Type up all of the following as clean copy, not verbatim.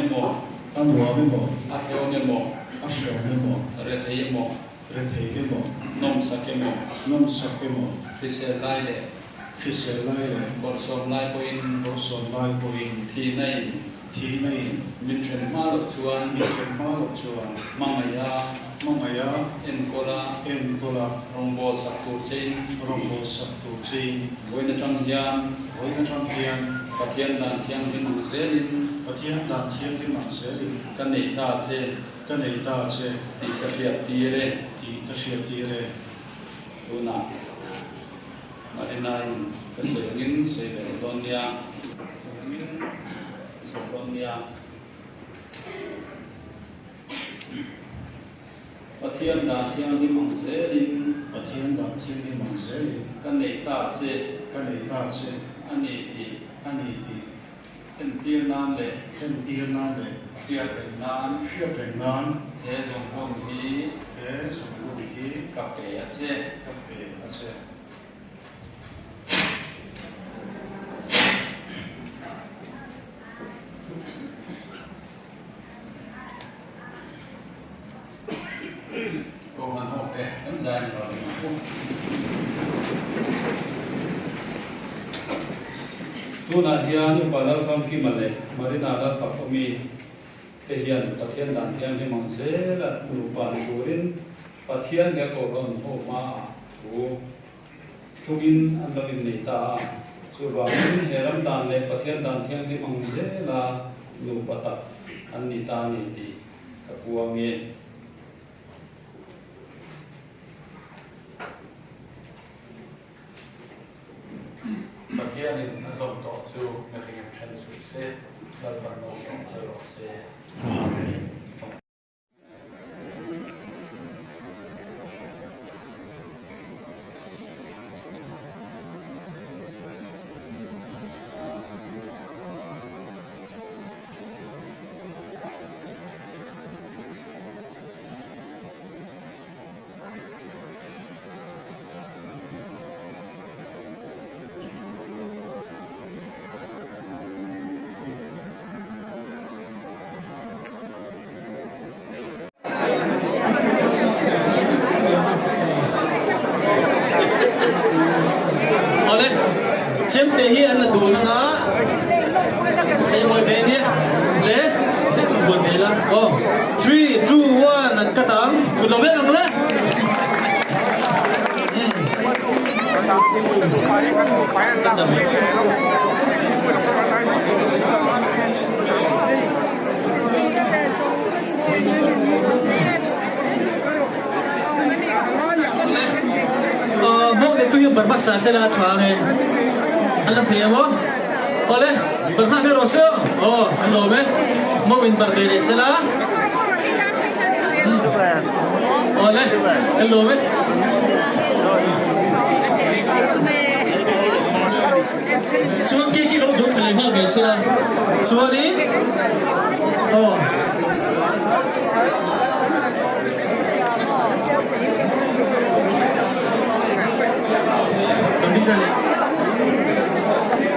emaw. A nuam emaw. A hrehawm emaw. A hrehawm emaw. Rethei emaw. Rethei emaw. Nawmsak emaw. Nawmsak emaw. Hrisel lai leh. Hrisel lai leh. Bawrhsawm lai pawhin. Bawrhsawm lai pawhin. Thihna in. Thihna in. Min then hma loh chuan. Min then hma loh chuan. Hmangaiha. Hmangaiha. Enkawl a. Enkawl a. Rawngbâwl sak tur chein. Rawngbâwl sak tur chein. Vawiin atang hian. Vawiin atang hian. Pathian dan thianghlim ang zelin. Pathian dan thianghlim ang zelin. Ka nei ta che. Ka nei ta che. Tih ka hriat tir e. Tih ka hriat tir e. Tunah Marina-in ka sawi angin sawi ve leh dawn nia. Sawi angin sawi dawn nia. Pathian dan thianghlim ang zelin. Pathian dan thianghlim ang zelin. Ka nei ta che. Ka nei ta che. A ni tih. A ni tih. Entir nan leh. Entir nan leh. Hriat reng nan. Hriat reng nan. He zawngkhawm hi. He zawngkhawm hi. Ka pe a che. Ka pe a che. Kohhran ho te kan zai ni lo ding ang u. Tunah hian Upa Lalfamkima leh Marina Lalfakawmi te hian Pathian dan thianghlim ang zela nupa ni turin Pathian leh Kohhran ho hmaah thu thlungin an lo innei ta a. Chuvangin he ram dan leh Pathian dan thianghlim ang zela nupa tak an ni ta a ni tih ka puang e. Pathianin a zawm tawh chu mihringin then suh se, Lalpan lo zawm che rawh se. Amen. Awle, chemte hi an la dun anga chei mawi ve nia le vuan ve la aw 3 2 1 an cut ang kut lo vek ang le Mawng netu hian barhma sa sela a tha ang e. An la thei ang aw. Awle, barhma hmel rawh se aw. Aw, an lawm e. Mawng in bar ve leh sela. Awle, an lawm e. Chuan cake hi lo zawh thla leh nghal mai sela. Chuanin, aw.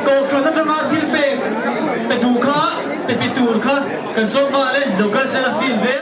Kohhran atanga thil pek pe duh kha, pe ti tur kha kan zawm nghal e, local sela field vek.